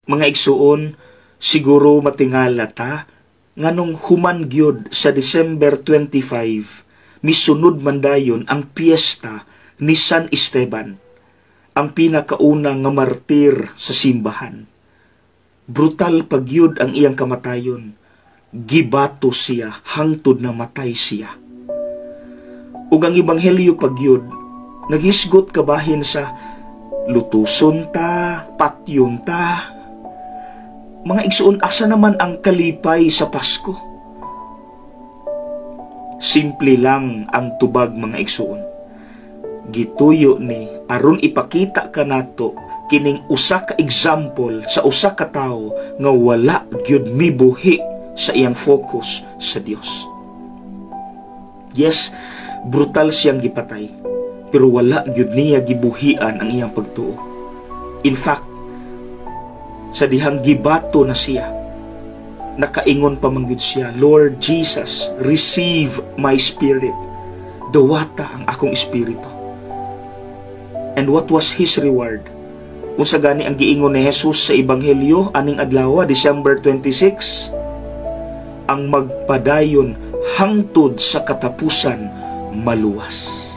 Mga igsuon, siguro matingala ta nganong human gyud sa December 25, misunod man dayon ang piyesta ni San Esteban, ang pinakauna nga martir sa simbahan. Brutal pagyud ang iyang kamatayon. Gibato siya hangtod na matay siya. Ug ang ebanghelyo pagyud naghisgot kabahin sa lutuson ta, patyon ta. Mga igsuon, asa naman ang kalipay sa Pasko? Simple lang ang tubag, mga igsuon. Gituyo ni aron ipakita kanato kining usa ka example sa usa ka tawo nga wala gyud mibuhi sa iyang focus sa Dios. Yes, brutal siyang gipatay, pero wala gyud niya gibuhian ang iyang pagtuo. In fact, sa dihang gibato na siya, nakaingon pa man gyud siya, "Lord Jesus, receive my spirit." Dawata ang akong espiritu. And what was his reward? Unsa gani ang giingon ni Jesus sa Ebanghelyo aning adlaw, December 26? Ang magpadayon hangtod sa katapusan maluwas.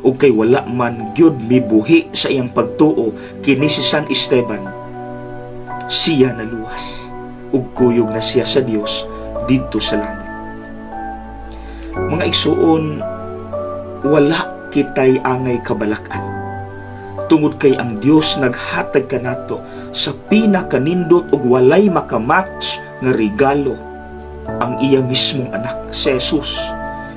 Ug kay wala man gyud mibuhi sa iyang pagtuo kini si San Esteban, siya naluwas ug kuyog na siya sa Dios didto sa langit. Mga igsuon, wala kitay angay kabalakan tungod kay ang Dios naghatag kanato sa pinakanindot ug walay makamatch nga regalo, ang iya mismong anak, si Jesus,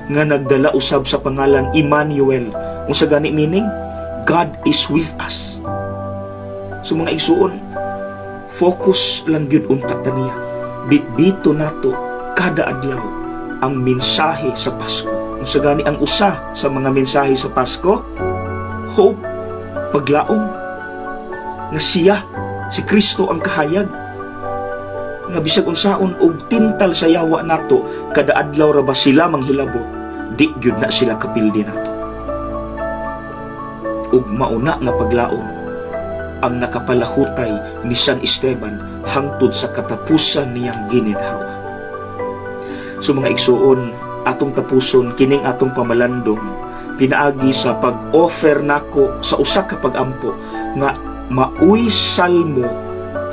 nga nagdala usab sa pangalan Emmanuel. Unsa gani meaning? God is with us. So mga igsuon, focus lang gyud unta ta niya. Bitbito nato kada adlaw ang mensahe sa Pasko. Unsa gani ang usa sa mga mensahe sa Pasko? Hope, paglaom nga siya, si Kristo, ang kahayag nga bisag unsaon og tintal sa yawa nato, kada adlaw ra ba sila manghilabot, di gyud na sila kapildi nato. Ug mauna nga paglaom ang nakapalahutay ni San Esteban hangtod sa katapusan niyang gininhawa. So mga igsuon, atong tapuson kining atong pamalandong pinaagi sa pag-offer nako sa usa ka pag-ampo nga maoy salmo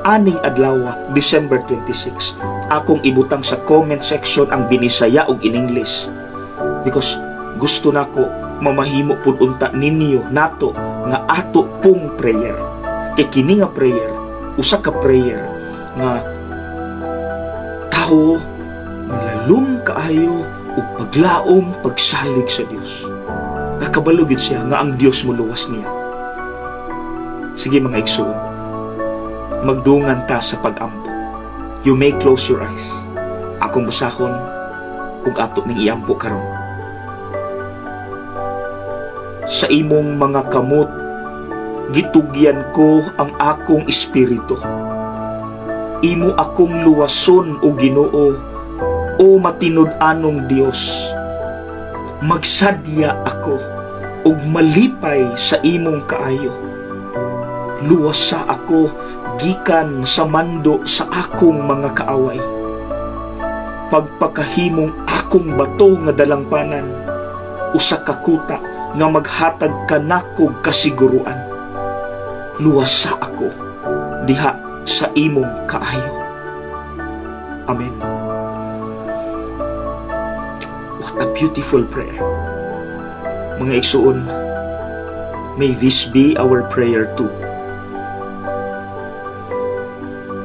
aning adlaw, December 26. Akong ibutang sa comment section ang Binisaya ug in English because gusto nako mamahimo pud unta ninyo nato nga ato pong prayer, kay kini nga prayer usa ka prayer nga tawo malalom kaayo ug paglaom, pagsalig sa Dios. Nakabalo gid siya nga ang Dios moluwas niya. Sige, mga igsoon, magdungan ta sa pag-ampo. You may close your eyes. Akong basahon ug ato ning iampo karon. Sa imong mga kamot gitugyan ko ang akong espiritu. Imo akong luwason, o Ginoo, o matinud-anong Dios. Magsadya ako ug malipay sa imong kaayo. Luwasa ako gikan sa mando sa akong mga kaaway. Pagpakahimong akong bato nga dalangpanan, usa ka kuta nga maghatag kanakog kasiguruan. Luwasa ako diha sa imong kaayo. Amen. What a beautiful prayer. Mga igsuon, may this be our prayer too.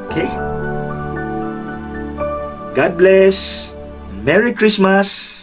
Okay? God bless. Merry Christmas.